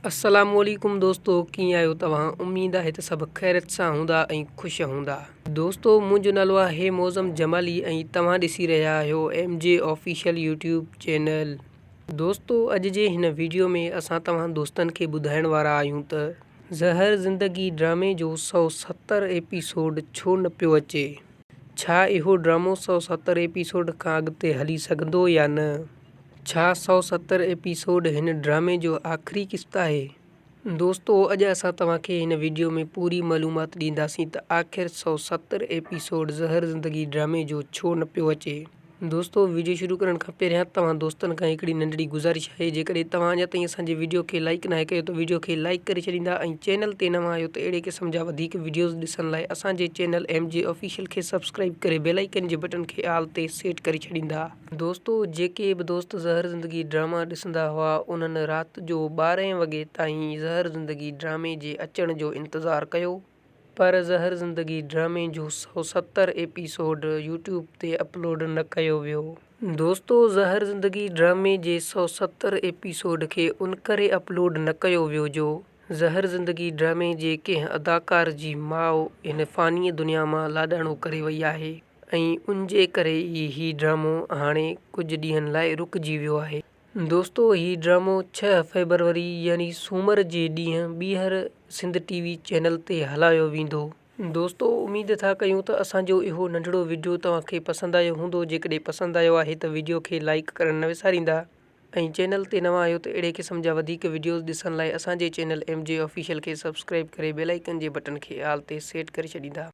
السلام عليڪم دوستو ڪيئن آهيو توهان اميد آهي ته سڀ خيريت سان هوندا ۽ خوش هوندا دوستو منهنجو نالو آهي معظم جمالي ۽ توهان ڏسي رهيا آهيو M G official YouTube channel دوستو اڄ جي هن ويڊيو ۾ اسان توهان دوستن کي ٻڌائڻ وارا آهيون ته زهر زندگي ڊرامي جو 170 ايپيسوڊ ڇو نه پيو اچي ڇا اهو ڊرامو 170 ايپيسوڊ کان اڳتي هلي سگهندو يا نه. ڇا 170 ايپيسوڊ هن ڊرامي جو آخري قسط آهي؟ دوستو اڄ اسان توهان کي هن وڊيو ۾ پوري معلومات ڏينداسين ته آخر 170 ايپيسوڊ زهر زندگي ڊرامي جو ڇو نه پيو اچي. دوستو وڊيو شروع ڪرڻ کان پهريان توهان دوستن کان هڪڙي ننڍڙي گذارش آهي جيڪڏهن توهان اڃا تائين اسان جي وڊيو کي لائيڪ ناهي ڪيو ته وڊيو کي لائيڪ ڪري ڇڏيندا ۽ چينل تي نوان آهيو ته اهڙي قسم جا وڌيڪ وڊيوز ڏسڻ لاء اسان جي چينل ايم جي آفيشل کي سبسڪرائيب ڪري بيل آئيڪن جي بٽڻ کي آل تي سيٽ ڪري ڇڏيندا. دوستو جيڪي به دوست زهر زندگي ڊراما ڏسندا هئا انهن رات جو ٻارهين وڳي تائين زهر زندگي ڊرامي جي اچڻ جو انتظار ڪيو پر زهر زندگي ڊرامي جو 170 ايپيسوڊ يوٽيوب تي اپلوڊ نه ڪيو ويو. دوستو زهر زندگي ڊرامي جي 170 ايپيسوڊ کي انڪري اپلوڊ نه ڪيو ويو جو زهر زندگي ڊرامي جي ڪنهن اداڪار جي ماء هن فاني دنيا مان لاڏاڻو ڪري وئي آهي. ۽ ان جي ڪري ئي هي ڊرامو هاڻي ڪجهه ڏينهن لاء رڪجي ويو آهي. دوستو هي ڊرامو ڇهه فيبروري يعني سومر جي ڏينهن ٻيهر سنڌ ٽي وي چينل تي هلايو ويندو. دوستو اميد ٿا ڪيون ته اسان جو اهو ننڍڙو وڊيو توهان کي پسند آيو هوندو جيڪڏهن پسند آيو آهي ته وڊيو کي لائيڪ ڪرڻ نه وساريندا ۽ چينل تي نوان آهيو ته اهڙي قسم جا وڌيڪ وڊيوز ڏسڻ لاء اسان جي چينل ايم جي آفيشل کي سبسڪرائيب ڪري بيل آئيڪن جي بٽڻ کي آل تي سيٽ ڪري ڇڏيندا.